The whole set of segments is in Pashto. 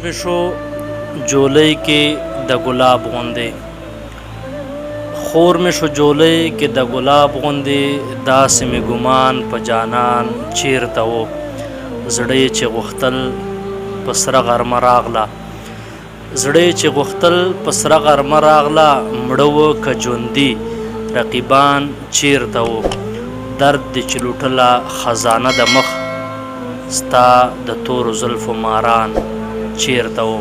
مې شو جولۍ کې د ګلاب غوندې، خور مې شو جولۍ کې د ګلاب غوندې، داسې مې ګمان په جانان چیرته و، زړه یې چې غوښتل په سره غرمه راغله، زړه یې چې غوښتل په سره غرمه راغله، مړه و که ژوندي رقیبان چیرته و، درد دې چې لوټله خزانه د مخ، ستا د تورو زلفو ماران چیرته و.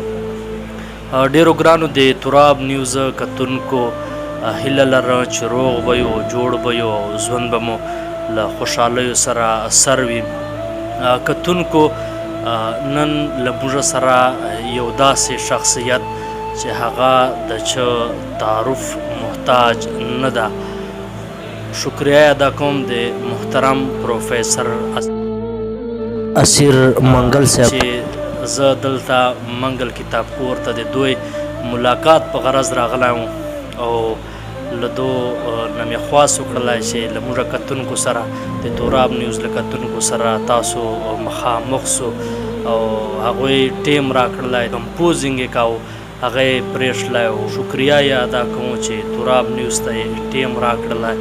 ډیرو ګرانو د تراب نیوز کتونکو، هیله لرم چې روغ به یو، جوړ به یو او ژوند به مو له خوشحالیو سره سر وي. کتونکو، نن له موږ سره یو داسې شخصیت چې هغه د چه تعارف محتاج نه ده، شکریه ادا کوم د محترم پروفیسر اسیر منګل صاحب چې زه دلته منګل کتاب کور ته د دوی ملاقات په غرض راغلی وم او له دو نه مې خواست وکړلی چې له موږ کتونکو سره، د توراب نیوز له کتونکو سره تاسو مخامخ سو، او هغوی ټیم راکړلی، کمپوزینګ یې کاوه، هغه یې پرېښلی او شکریه یې ادا کوم چې توراب نیوز ته یې ټیم راکړلی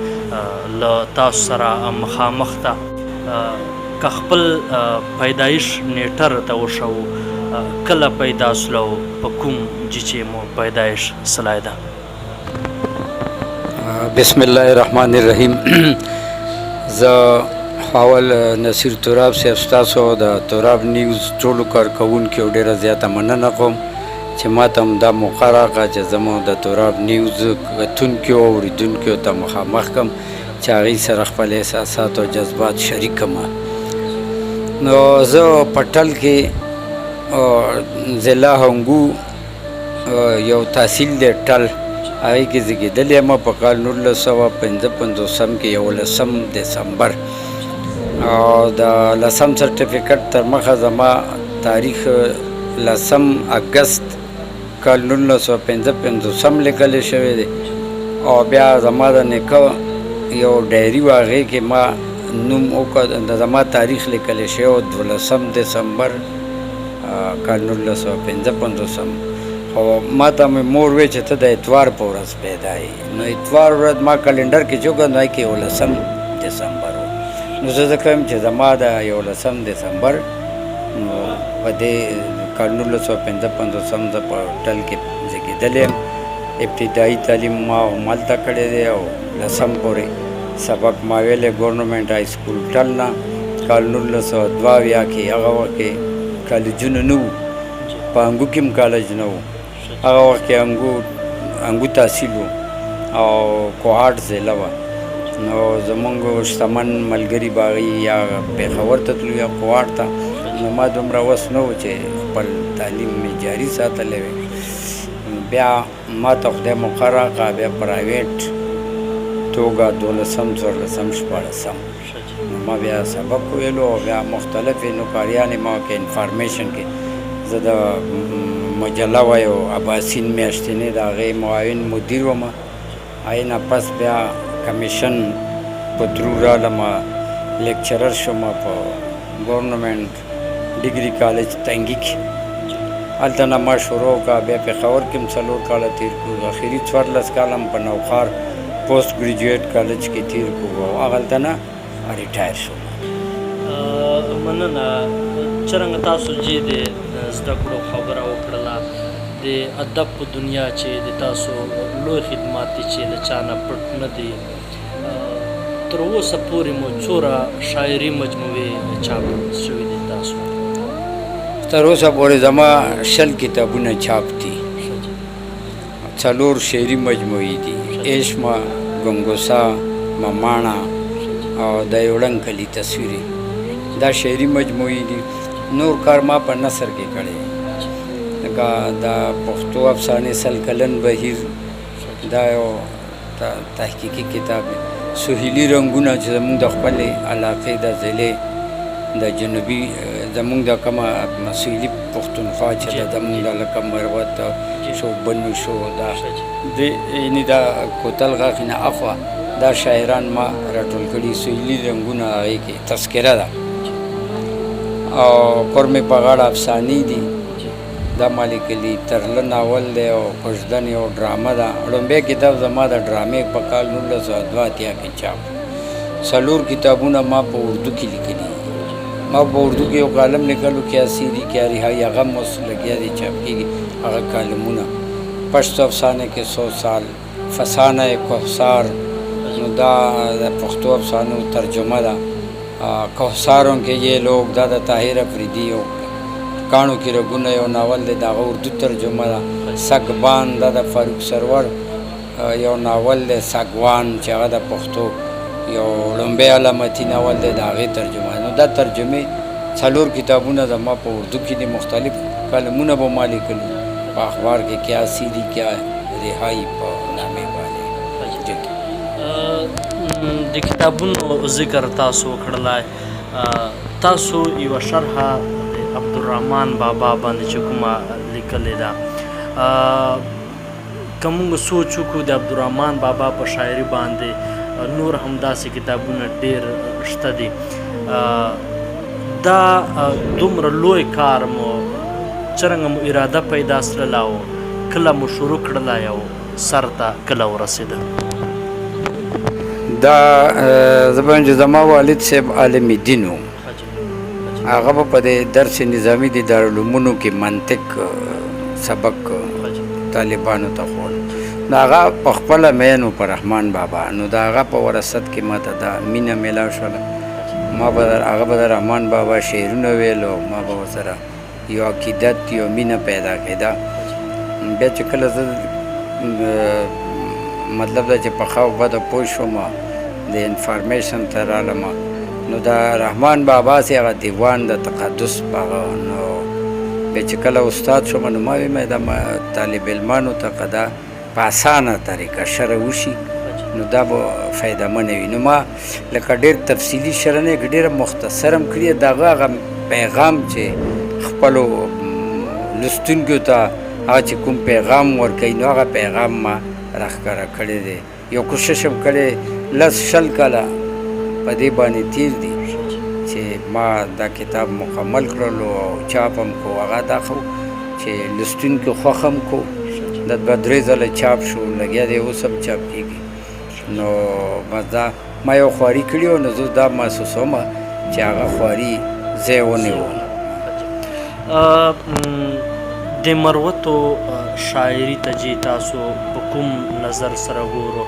له تاسو سره مخامخ ته. که خپل پیدایش نیټه راته وښوو، کله پیدا سولو، په کوم جي چې مو پیدایش سلای ده؟ بسم الله الرحمن الرحیم. زه اول نصیر تراب صاحب، ستاسو د تراب نیوز ټولو کارکوونکو ډیره زیاته مننه کوم چې ما ته هم دا موقع راکړه چې زه مو د تراب نیوز کتونکیو او اورېدونکیو ته مخامخ کړم چې هغوی سره خپل احساسات او جذبات شریک کړم. نو زه په ټل کې، ضلع هنګو، یو تحصیل دی ټل، هغې کې زېږېدلی یم په کال 1955 کې، 11 دسمبر، او د لسم سرټیفیکټ تر مخه زما تاریخ 10 اګست کال 1955 لیکل شوی دی. او بیا زما د نیکه یو ډایري وه، هغې کې ما نوم وکړ، د زما تاریخ لیکل شوی و 12 دسمبر کال 1955. خو ما ته مې مور وی چې ته د اتوار په ورځ پیدا یې، نو اتوار ورځ ما کلندر کې چې وکړ نو هغې کې 11 دسمبر و. نو زه ځکه وایم چې زما د 11 دسمبر نو په دې کال 1955 زه په ټل کې زېږېدلی یم. ابتدایي تعلیم ما همالته کړی دی او لسم پورې سبق ما ویلی ګورنمنټ های سکول ټل نه کال 1972 کې. هغه وخت کې کالجونه نه وو، په هنګو کې هم کالج نه وو. هغه وخت کې هنګو تحصیل و او کوهاټ ضلع وه. نو زمونږ شتمن ملګري به هغوی یا پېښور ته تلو یا کوهاټ ته. نو ما دومره وس نه و چې خپل تعلیم مې جاري ساتلی وی. بیا ما ته خدای موقع راکړه، بیا پرایویټ توګه 12، 14، 16 نو ما بیا سبق ویلو او بیا مختلفې نوکریانې ما کې، انفارمیشن کې زه د مجله وایو اباسین میاشتنې د هغې معاون مدیر وم. هغې نه پس بیا کمیشن په ترو رالم، لیکچرر شوم په ګورنمنټ ډیګري کالج تنګي کې. هلته نه ما شروع وکړه، بیا پېښور کې هم 4 کاله تېر کړو، اخري 14 کاله هم په نوښار پوسټ ګریجویټ کالج کې تېر کړو او هغلته نه ریټایر شوم. مننه. څرنګه تاسو چې د زده کړو خبره وکړله، د ادب په دنیا چې د تاسو لوی خدمات دي چې له چا نه پټ نه دي، تر اوسه پورې مو څوره شاعري مجموعې چاپ شوي دي تاسو؟ تر اوسه پورې زما 20 کتابونه چاپ دي، 4 شعري مجموعې دي، ایشما، ګنګوسا، مماڼه او د یو ړنګ کلي تصویرې، دا شعري مجموعې دي. نور کار ما په نثر کې کړی، لکه د پښتو افسانې 100 کلن بهیر، دا یو تحقیقي کتاب دی. سهیلي رنګونه چې زموږ د خپلې علاقې د ضلع د جنوبي زموږ د کومه سهیلي پښتونخوا چې ده، زموږ د لکه مروت شو، بنو شو، دا د یعنې دا کوتل غاښي نه اخوا دا شاعران ما راټول کړي، سهیلي رنګونه هغې کې تذکره ده. او کورمې په غاړه افسانې دي، دا ما لیکلي، ترله ناول دی او کوژدن یو ډرامه ده. ړومبی کتاب زما د ډرامې په کال 1982 کې چاپ. څلور کتابونه ما په اردو کې لیکلي. ما په اردو کې یو کالم لیکلو، کیا سیری کیا رهایی، هغه هم اوس لګیا دی چاپ کېږي. هغه کالمونه پښتو افسانه کې 100 سال، فسانه کوهسار، نو دا د پښتو افسانو ترجمه ده. کوهساروں کې یې لوګ، دا د طاهر افریدي یو کاڼو کې رګونه یو ناول دی، د هغه اردو ترجمه ده. سګبان، دا د فاروق سرور یو ناول دی، سګوان، چې هغه د پښتو یو لومبی علامتي ناول دی، د هغې ترجمه. نو دا ترجمې څلور کتابونه زما په اردو کې دي. مختلف کلمونه به ما لیکلي په اخبار کې، کیا سیری کیا رهایی په نامې باندې. د کتابونو ذکر تاسو وکړلای، تاسو یوه شرحه د عبدالرحمن بابا باندې چې کومه لیکلې ده، که موږ سوچ وکړو د عبدالرحمن بابا په شاعري باندې نور هم داسې کتابونه ډېر شته دي، دا دومره لوی کار مو څرنګه مو اراده پیدا سلله او کله مو شروع کړلی او سر ته کله ورسېده؟ دا زه به وایم چې زما والد صاحب عالم دین و. هغه به په دې درس نظامي د دارالعلومونو کې منطق سبق طالبانو ته ښوول. نو هغه په خپله مین و په رحمان بابا، نو د هغه په وراثت کې ما ته دا مینه میلاو شوله. ما به هغه به د رحمان بابا شعرونه ویل او ما به ورسره یو عقیدت یو مینه پیدا کېده. بیا چې کله زه مطلب دا چې په ښه او بده پوه شوم، د انفارمیشن ته رالم، نو د رحمان بابا سي هغه دیوان د تقدس په هغه، نو بیا چې کله استاد شوم نو ما ویل دا طالب علمانو ته که دا په اسانه طریقه شرح وشي نو دا به فایده منه وي. نو ما لکه ډېر تفصیلي شرح نه کړې، ډېره مختصر هم کړې. د هغه هغه پیغام چې خپلو لوستونکیو ته هغه چې کوم پیغام ورکوي، نو هغه پیغام ما راښکاره کړی دی. یو کوشش هم کړی، 10-20 کاله په دې باندې تېر دي چې ما دا کتاب مکمل کړلو او چاپ هم کو. هغه دا خو چې لوستونکي خوښ هم کو، دا 2-3 ځله چاپ شو، لګیا دی اوس هم چاپ کېږي. نو بس دا ما یو خواري کړې وه، نو زه دا محسوسوم چې هغه خواري ځای ونیو. د مروتو شاعري ته چې تاسو په کوم نظر سره ګورو،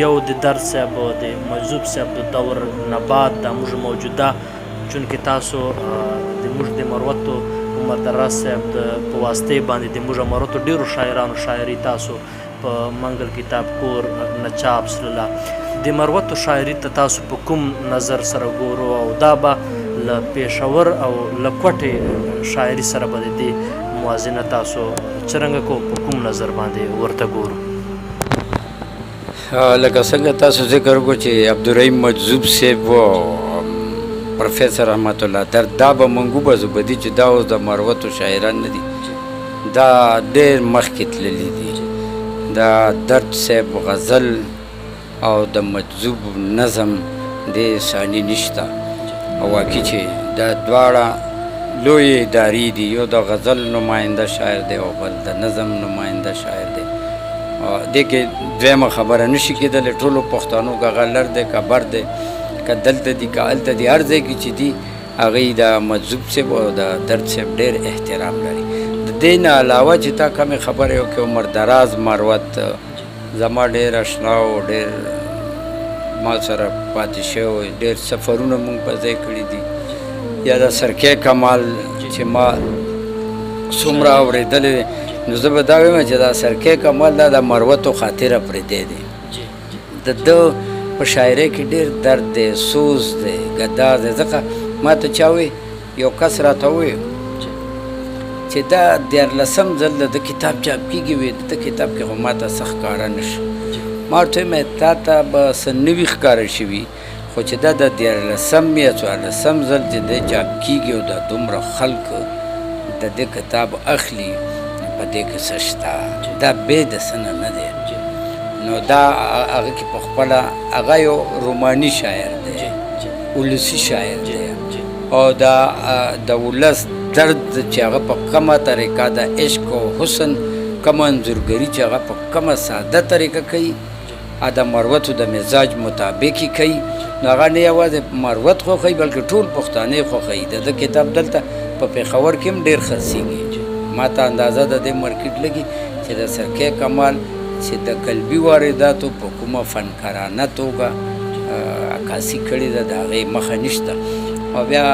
یو د درد صاحب د مجذوب صاحب د دور نه بعد دا موږ موجوده، چونکې تاسو د موږ د مروتو عمر دراز صاحب د په واسطې باندې د موږ مروتو ډېرو شاعرانو شاعري تاسو په منګل کتاب کور نه چاپ سلله، د مروتو شاعري ته تاسو په کوم نظر سره ګورو او دا به له پېښور او له کوټې شاعري سره به د دې موازنه تاسو څرنګه کو، په کوم نظر باندې ورته ګورو؟ لکه څنګه تاسو ذکر وکړو چې عبدالرحیم مجذوب صاحب و پروفیسور رحمت الله درد، دا به مونږ وبځو په دې چې دا اوس د مروتو شاعران نه دي، دا ډېر مخکې تللي دي. دا درد صاحب غزل او د مجذوب نظم دې ثاني نشته، او واقعي چې دا دواړه لویې ادارې دي، یو د غزل نماینده شاعر دی او بل د نظم نماینده شاعر دی. دې کې دویمه خبره نشي کېدلی، ټولو پښتنو که هغه لر دی که بر دی، که دلته دي که هلته دي، هر ځای کې چې دي هغوی د مجذوب صاحب او د درد صاحب ډېر احترام لري. د دې نه علاوه چې تا کمې خبرې وکړې، عمر دراز مروت زما ډېر اشنا و، ډېر ما سره پاتې شوی، ډېر سفرونه مونږ په ځای کړي دي. یا د سرکې کمال چې ما څومره اورېدلی دی، نو زه به دا وایم چې دا سرکې کمال دا د مروتو خاطره پرېدی دی. د ده په شاعرۍ کې ډېر درد دی، سوز دی، ګداز دی. ځکه ما ته چا وویل، یو کس راته وویل چې دا 13 ځل د ده کتاب چاپ کېږي، وی د ده کتاب کې خو ما ته څه ښکاره نه شو. ما ورته وویل تا ته به څه نه وي ښکاره شوي، خو چې دا د 13 یا 14 ځل چې دی چاپ کېږي او دا دومره خلک د دې کتاب اخلي، په دې کې څه شته، دا بې د څه نه نه دی. نو دا هغه کې په خپله هغه یو روماني شاعر دی، ولسي شاعر دی، او د ولس درد چې هغه په کومه طریقه د عشق او حسن کومه انځورګري چې هغه په کومه ساده طریقه کوي، د مروتو د مزاج مطابق یې کوي، نو هغه نه یوازې مروت خوښوي بلکې ټول پښتانه یې خوښوي. د ده کتاب دلته په پېښور کې هم ډېر خرڅېږي. ما ته اندازه د دې مارکیټ لګي چې د سرکې کمال چې د قلبي وارداتو په کومه فنکارانه توګه عکاسي کړې ده، د هغې مخه نشته. او بیا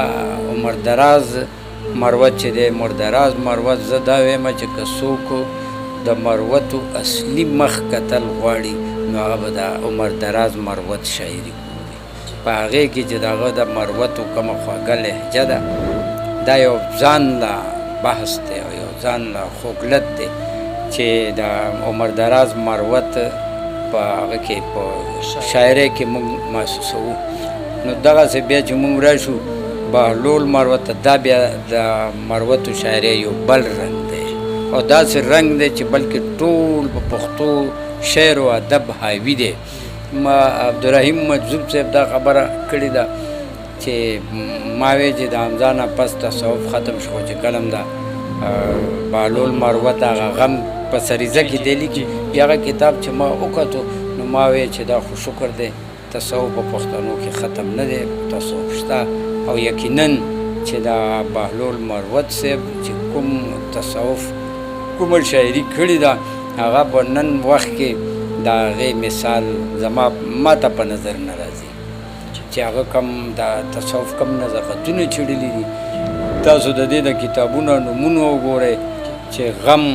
عمر دراز مروت چې دی، عمر دراز مروت زه دا وایم چې که څوک د مروتو اصلي مخ کتل غواړي نو هغه به د عمر دراز مروت شاعري ګوري. په هغې کې چې د هغه د مروتو کومه خوږه لهجه ده، دا یو ځان له بحث دی او یو ځان له خوږلت دی چې د عمر دراز مروت په هغه کې په شاعرۍ کې موږ محسوسوو. نو دغسې بیا چې موږ راشو بهلول مروت ته، دا بیا د مروتو شاعرۍ یو بل رنګ دی او داسې رنګ دی چې بلکې ټول په پښتو شعر او ادب حاوي دی. ما عبدالرحیم مجذوب صاحب دا خبره کړې ده چې ما وی چې د حمزه نه پس تصوف ختم شو، چې کله هم د بهلول مروت هغه غم په سریزه کې دی لیکي، بیا هغه کتاب چې ما وکتو نو ما وی چې دا خو شکر دی تصوف په پښتنو کې ختم نه دی، تصوف شته. او یقینا چې دا بهلول مروت صاحب چې کوم تصوف کومه شاعري کړې ده، هغه په نن وخت کې د هغې مثال زما ما ته په نظر نه راځي چې هغه کم د تصوف کم نزاکتونه چړلي دي. تاسو د دې د کتابونو نومونه وګورئ چې غم،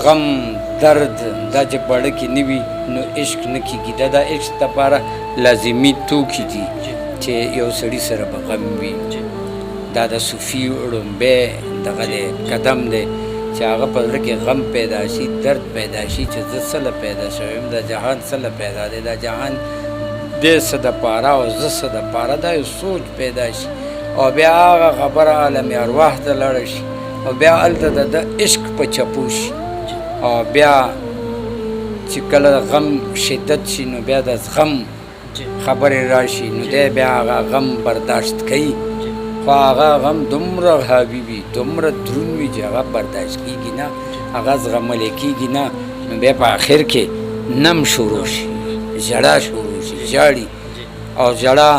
غم، درد دا چې په اړه کې نه وي نو عشق نه کېږي. دا د عشق لپاره لازمي توکي دي چې یو سړي سره به غم وي. دا د صوفي ړومبی دغه دی قدم دی چې هغه په زړه کې غم پیدا شي، درد پیدا شي چې زه څه له پیدا شوی یم، دا جهان څه له پیدا دی، دا جهان دې څه دپاره او زه څه دپاره، دا یو سوچ پیدا شي. او بیا هغه خبره عالم ارواح ته لاړه شي او بیا هلته د ده عشق په چپو شي. او بیا چې کله غم شدت شي نو بیا د زغم خبرې راشي، نو دی بیا هغه غم برداشت کوي. خو هغه غم دومره حاوي وي، دومره درون وي چې هغه برداشت کېږي نه، هغه زغملی کېږي نه. نو بیا په آخر کې نم شروع شي، ژړا شروع شي، ژاړي. او ژړا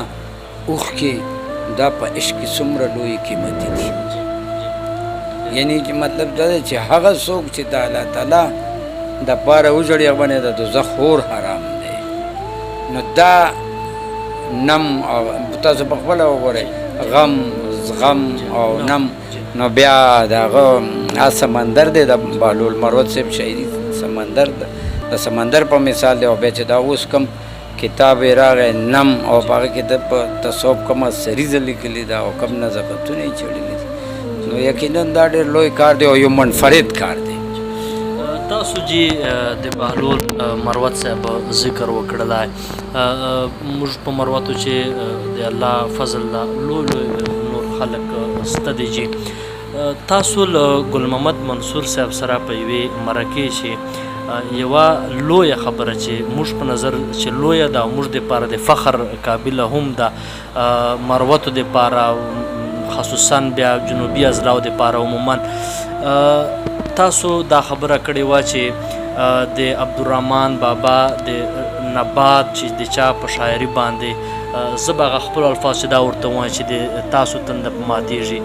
اوښکې دا په عشق کې څومره لوی قیمتي دي. یعنی چې مطلب دا دی چې هغه څوک چې د الله تعالی د پاره وژړي هغه باندې د دوزخ اور حرام دی. نو دا نم او تاسو په خپله وګورئ، غم، زغم او نم، نو بیا د هغه هغه سمندر دی، د بهلول مروت صاحب شاعري سمندر ده، د سمندر په مثال دی. او بیا چې دا اوس کوم کتاب یې راغی نم، او په هغه کې د په تصوف کومه سریزه لیکلې ده او کوم نزاکتونه یې چړلي دي، نو یقینا دا ډېر لوی کار دی او یو منفرد کار دی. تاسو جی د بهلول مروت صاحب ذکر وکړلی، موږ په مروتو چې د الله فضل ده لوی لوی نور خلک سته دي جی. تاسو له ګل محمد منصور صاحب سره په یوې مرکې چې یوه لویه خبره چې موږ په نظر چې لویه ده او موږ دپاره د فخر قابله هم ده، مروتو دپاره خصوصا بیا جنوبي اضلاعو دپاره عموما، تاسو دا خبره کړې وه چې د عبدالرحمن بابا د نبات چې د چا په شاعري باندې، زه به هغه خپلو الفاظ چې دا ورته وایم چې د تاسو تنده په ماتېږي،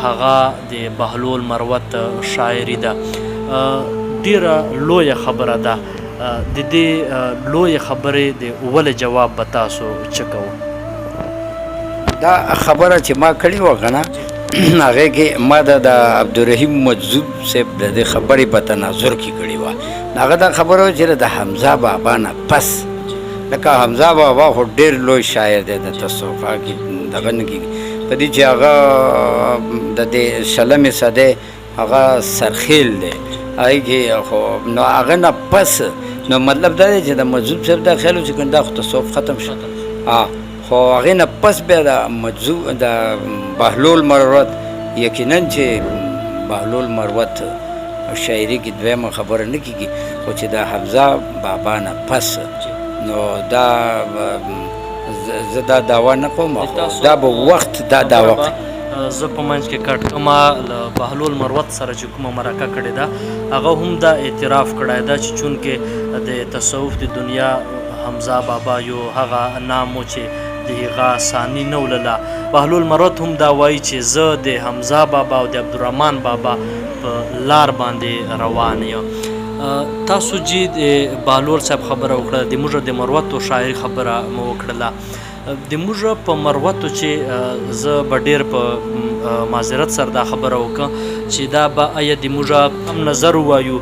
هغه د بهلول مروت شاعري ده. ډېره لویه خبره ده. د دې لویې خبرې د ولې جواب به تاسو څه کوو؟ دا خبره چې ما کړې وه که نه، هغې کې ما د عبدالرحیم مجذوب صاحب د دې خبرې په تناظر کې کړې وه. هغه دا خبره وه چې د حمزه بابا نه پس، لکه حمزه بابا خو ډېر لوی شاعر دی، د تصوف کې دغه نه کېږي، په دې چې هغه د دې شلمې صدۍ هغه سرخیل دی، هغې کې خو نو هغه نه پس نو مطلب دا دی چې د مجذوب صاحب دا خیال و چې کنه دا خو تصوف ختم شو، خو هغې نه پس بیا د مجذوب د بهلول مروت، یقینا چې بهلول مروت شاعري کې دویمه خبره نه کېږي، خو چې د حمزه بابا نه پس نو دا زه دا دعوا نه کوم، دا به وخت دا دعوا. زه په منځ کې کټ کوم، له بهلول مروت سره چې کومه مرکه کړې ده هغه هم دا اعتراف کړی ده چې چونکې د تصوف د دنیا حمزه بابا یو هغه نام و چې د هغه ثاني نه ولله. بهلول مروت هم دا وایي چې زه د حمزه بابا او د عبدالرحمن بابا په لار باندې روان یم. تاسو چې د بهلول صاحب خبره وکړه، د موږ د مروتو شاعري خبره مو وکړله، د موږ په مروتو چې زه به ډېر په معذرت سره دا خبره وکړم چې دا به آیا د موږ کم نظر ووایو،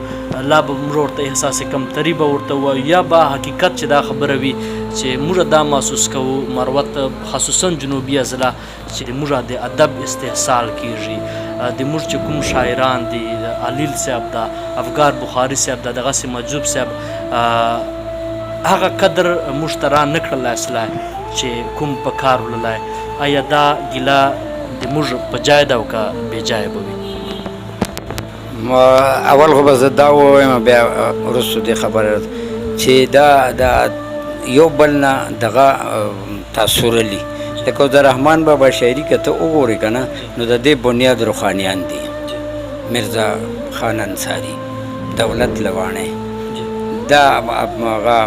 لا به موږ ورته احساس کمتري به ورته ووایو، یا به حقیقت چې دا خبره وي چې موږ دا محسوس کوو مروت خصوصا جنوبي اضلاع چې د موږ د ادب استحصال کیږي، د موږ چې کوم شاعران دي، علیل صاحب ده، افګار بخاري صاحب ده، دغسې مجذوب صاحب، هغه قدر موږ ته را نه کړلی اصلا چې کوم په کار وړلی. آیا دا ګیله د موږ په جای ده او که بې جایه به وي؟ اول خو به زه دا ووایم، بیا وروسته دې خبره چې دا د یو بل نه دغه تاثر لري. لکه د رحمان بابا شاعري که ته وګورې که نه، نو د دې بنیاد روښانیان دي، میرزا خان انصاري، دولت لواڼی، دا هغه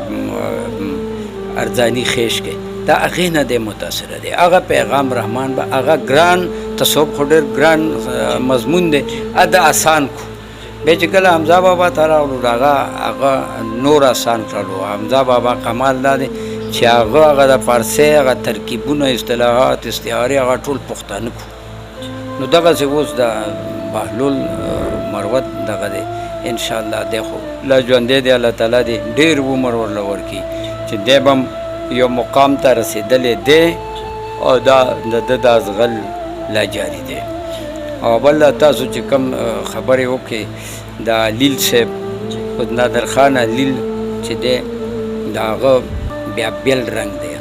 ارزاني خېش کې دا هغې نه دی متاثره دی. هغه پیغام رحمان به هغه ګران تصوف خو ډېر ګران مضمون دی، دا اسان کو. بیا چې کله حمزه بابا ته راغلو، هغه هغه نور اسان کړلو. حمزه بابا کمال دا دی چې هغه هغه د فارسۍ هغه ترکیبونه، اصطلاحات، استعارې هغه ټول پښتانه کړو. نو دغسې اوس د بهلول مروت دغه دی، انشاءالله دی خو لا ژوندی دی، الله تعالی دې ډېر عمر ورله ورکړي چې دی به هم یو مقام ته رسېدلی دی او دا د ده دا زغل لا جاري دی. او بل تاسو چې کوم خبرې وکړې د لیل صاحب، خود نادر خان لیل چې دی د هغه بیا بېل رنګ دی،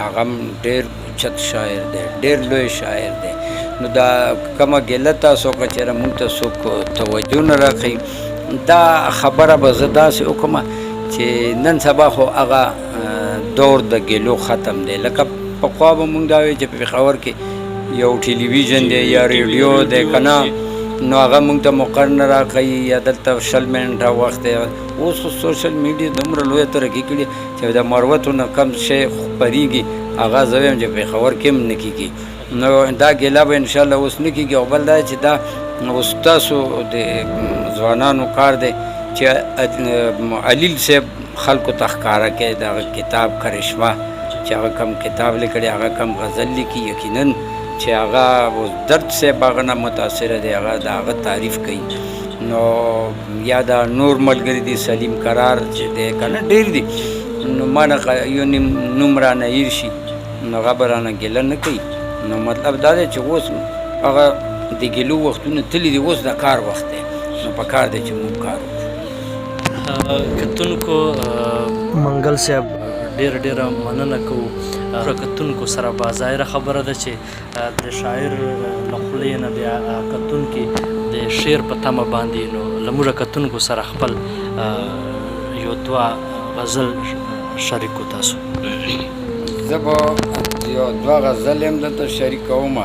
هغه هم ډېر اوچت شاعر دی، ډېر لوی شاعر دی. نو دا کومه ګیله تاسو که چېرې موږ ته څوک توجه نه راکوي، دا خبره به زه داسې وکړم چې نن سبا خو هغه دور د ګیلو ختم دی. لکه پخوا به موږ دا وایو چې په پېښور کې یو ټلویزیون دی یا ریډیو دی که نه، نو هغه موږ ته موقع نه راکوي، یا دلته 20 منټه وخت دی. اوس خو سوشل میډیا دومره لویه ترقي کړې چې د مروتو نه کم شی خپرېږي، هغه زه وایم چې پېښور کې هم نه کېږي. نو دا ګیله به انشاءالله اوس نه کېږي. او بل دا چې دا اوس تاسو د ځوانانو کار دی چې علیل صاحب خلکو ته ښکاره کړي دغه کتاب کرشمه، چې هغه کم کتاب لیکلی، هغه کم غزل لیکي، یقینا چې هغه اوس درد صاحب هغه نه متاثره دی، هغه د هغه تعریف کوي. نو یا دا نور ملګري دي، سلیم قرار چې دی که نه ډېر دي، نو ما نه یو نیم نوم رانه هېر شي نو هغه به رانه ګیله نه کوي. نو مطلب دا دی چې اوس هغه د ګیلو وختونه تللي دي، اوس د کار وخت دی، نو په کار دی چې موږ کار وکړو. کتونکو منګل صاحب ډېره ډېره مننه کوو. کتونکو سره به ظاهره خبره ده چې د شاعر له خولې نه بیا کتونکي د شعر په تمه باندې، نو له موږ کتونکو سره خپل یو دوه غزل شریک کړو تاسو. زه به یو دوه غزل هم دلته شریکوم،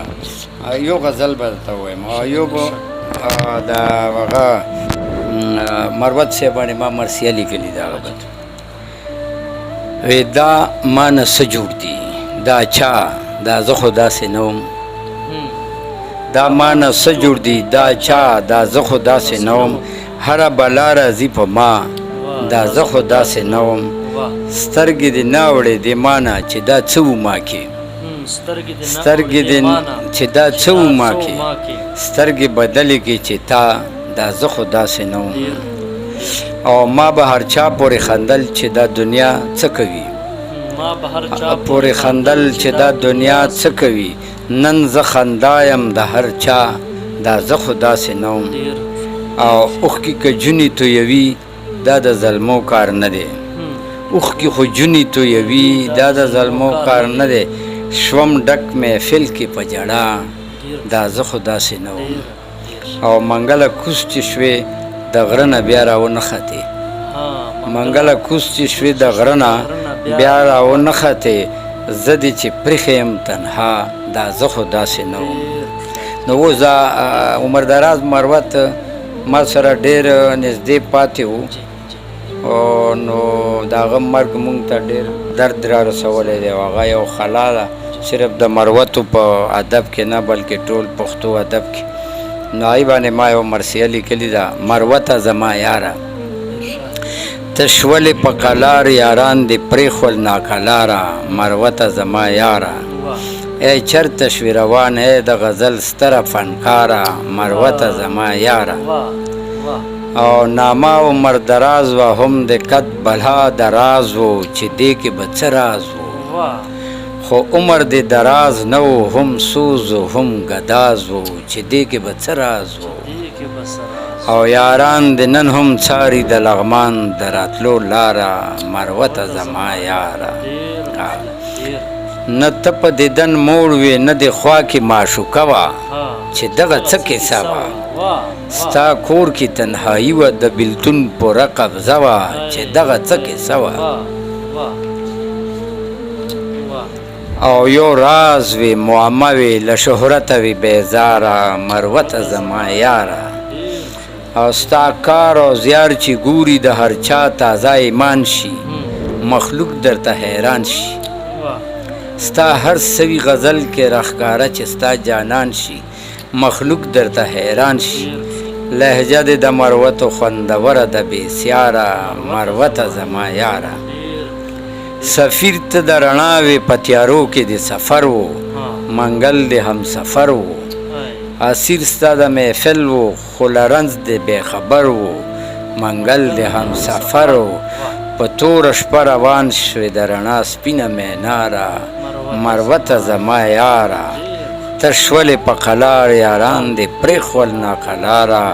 یو غزل به درته ووایم او یو به د هغه مروت صاحب باندې ما مرثیه لیکلې ده. هغه به وی دا ما نه څه جوړ دي، دا چا، دا زه خو داسې نه وم، دا ما نه څه جوړ دي، دا چا، دا زه خو داسې نه وم، هره بلا راځي په ما، دا زه خو داسې نه وم، سترګې دې نه اوړېدې ما نه چې دا څه وو ما کې، سترګې دې چې دا څه وو ما کې، سترګې بدلې کې چې تا، دا زه خو داسې نه وم. او ما به هر چا پورې خندل چې دا دنیا څه کوي، پورې خندل چې دا دنیا څه کوي، نن زه خندا یم د هر چا، دا زه خو داسې نه وم. او اوښکې که جونې تویوي دا د زلمو کار نه دی، اوښکې خو جونې تویوي دا د زلمو کار نه دی، شوم ډک محفل کې په ژړا، دا زه خو داسې نه وم. او منګله کوز چې شوې د غره نه بیا راونه ختې، منګله کوز چې شوې د غره نه بیا راونه ختې، زه دې چې پرېښی یم تنها، دا زه خو داسې نه وم. نو اوس دا عمر دراز مروت ما سره ډېر نږدې پاتې و، نو د هغه مرګ مونږ ته ډېر درد را رسولی دی، او هغه یو خلا ده صرف د مروتو په ادب کې نه بلکې ټول پښتو ادب کې. نو هغې باندې ما یوه مرثیه لیکلې ده. مروته زما یاره، ته شولې په قلار، یاران دې پرېښول ناکلاره، مروته زما یاره. ای چرته شوې روان ای د غزل ستره فنکاره، مروته زما یاره. او نامه عمر دراز وه، هم د قد بلا دراز و، چې دې کې به څه راز و، خو عمر دې دراز نه و، هم سوز و هم ګداز و، چې دې کې به څه راز و. او یاران دې نن هم څاري د لغمان د راتلو لاره، مروته زما یاره. نه ته په دیدن موړ وې، نه دې خوا کې معشوقه وه، چې دغه څه کیسه وه. ستا کور کې تنهایی وه، د بیلتون پوره قبضه وه، چې دغه څه کیسه وه. او یو راز وي، معمه وي، له شهرته وي بیزاره، مروته زما یاره. او ستا کار او زیار چې ګوري د هر چا تازه ایمان شي، مخلوق درته حیران شي. ستا هر سوي غزل کې راښکاره چې ستا جانان شي، مخلوق درته حیران شي. لهجه دې د مروتو خوندوره ده بې سیاره، مروته زما یاره. سفیر ته د رڼا وې په تیارو کې دې سفر و، منګل دې هم سفر و. اسیر ستا د محفل و، خو له رنځ دې بې خبر و، منګل دې هم سفر و. په توره شپه روان شوې د رڼا سپینه میناره، مروته زما یاره. ته شولې په قلار، یاران دې پرېښول ناقلاره،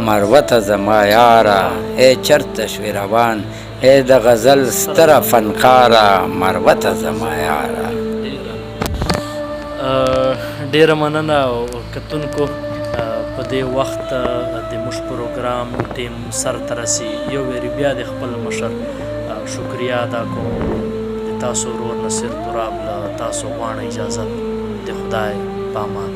مروته زما یاره. ای چرته شوې روان ای د غزل ستره فنکاره، مروته زما یاره. ډیره مننه کتونکو، په دې وخت د موږ پروګرام ټیم سر ته رسي. یو ویري بیا د خپل مشر شکریا ادا کوم. د تاسو ورور نصیر تراب له تاسو غواړم اجازت. د خدای په امان.